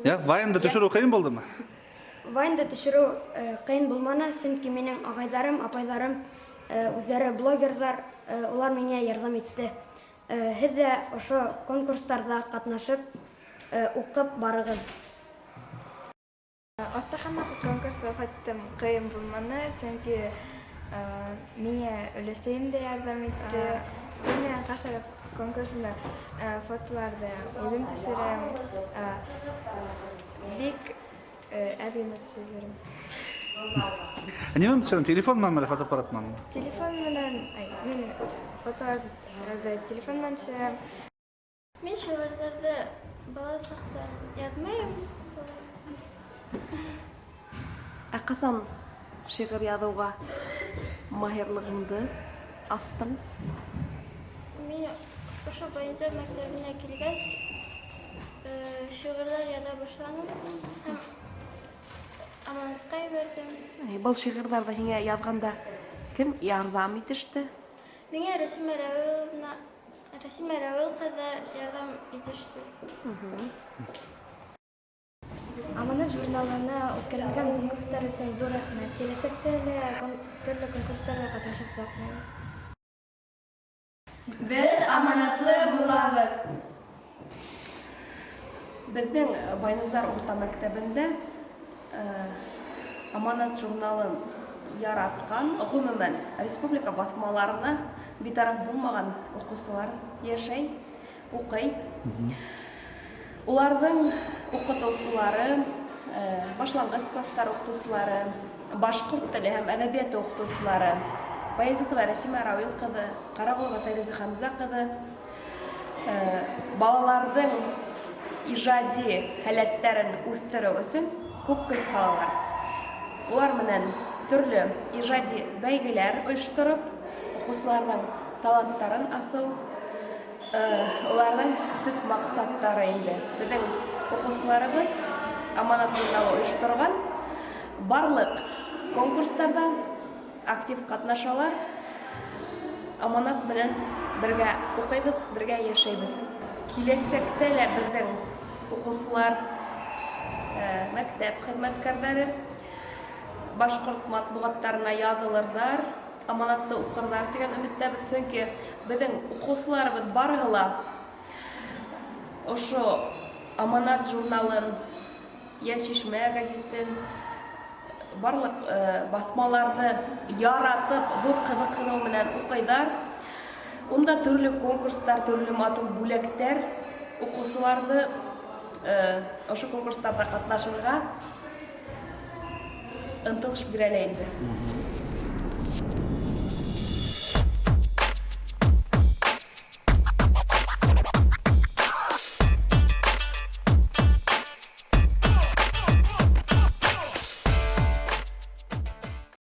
Я, вайнды төшөрөү ҡыйын булдымы? Вайнды төшөрөү ҡыйын булманы, сөнки минең ағайҙарым, апайҙарым үҙҙәре блогерҙар, улар миңә ярҙам итте. Һеҙ ҙә ошо конкурстарҙа ҡатнашып, уҡып барығыҙ. Оҫтахана конкурсы хаттым ҡыйын булманы, сөнки миңә өләсәйем дә ярҙам итте. Мин менән Ҡашаров конкурсында фотоларҙы үҙем төшөрәм. Бик әҙ генә төшөрөм. Ә нимә төшөрәң? Телефон менәнме әллә фотоаппарат менәнме? Телефон менән, ай, мин фотоларҙы телефон менән төшөрәм. Мин шигырьләрҙе бала саҡтан яҙмайым. Ә ҡасан шиғыр яҙыуға маһирлығыңды астың? Мин ошо Байназар мәктәбенә килгәс, шиғырҙар яҙа башланым һәм аманатҡа ебәрҙем. Был шиғырҙарҙы һиңә яҙғанда кем ярҙам итеште? Миңә Рәсимә Рәүиловна Рәсимә Рәүил ҡыҙы ярҙам итеште. Аманат журналына үткәрелгән конкурстар өсөн ҙур рәхмәт. Киләсәктә лә төрлө конкурстарҙа ҡатнашасаҡмын. Беҙ аманатлы булабыҙ. Беҙҙең Байназар урта мәктәбендә Аманат журналын яратҡан, ғөмүмән, республика баҫмаларына битараф булмаған уҡыусылар йәшәй, уҡый. Уларҙың уҡытыусылары, башланғыс кластар уҡытыусылары, башҡорт теле һәм әҙәбиәте уҡытыусылары Баязитова Рәсимә Рауил ҡыҙы, Ҡарағолова Фәйрүзә Хәмзә ҡыҙы балаларҙың ижади һәләттәрен үҫтереү өсөн күп көс һалалар. Улар менән төрлө ижади бәйгеләр ойоштороп, уҡыусыларҙың таланттарын асыу уларҙың төп маҡсаттары инде. Беҙҙең уҡыусыларыбыҙ Аманат журналы ойошторған барлыҡ конкурстарҙа актив ҡатнашалар. Аманат менән бергә уҡыйбыҙ, бергә йәшәйбеҙ. Киләсәктә лә беҙҙең уҡыусылар, мәктәп хеҙмәткәрҙәре башҡорт матбуғаттарына яҙылырҙар, аманатты уҡырҙар тигән өмөттәбеҙ, сөнки беҙҙең уҡыусыларыбыҙ барыһы ла ошо Аманат журналын, Йәншишмә гәзитен, барлыҡ баҫмаларҙы яратып, ҙур ҡыҙыҡһыныу менән уҡыйҙар. Унда төрлө конкурстар, төрлө матур бүләктәр уҡыусыларҙы ошо конкурстарҙа ҡатнашырға ынтылыш бирә лә инде.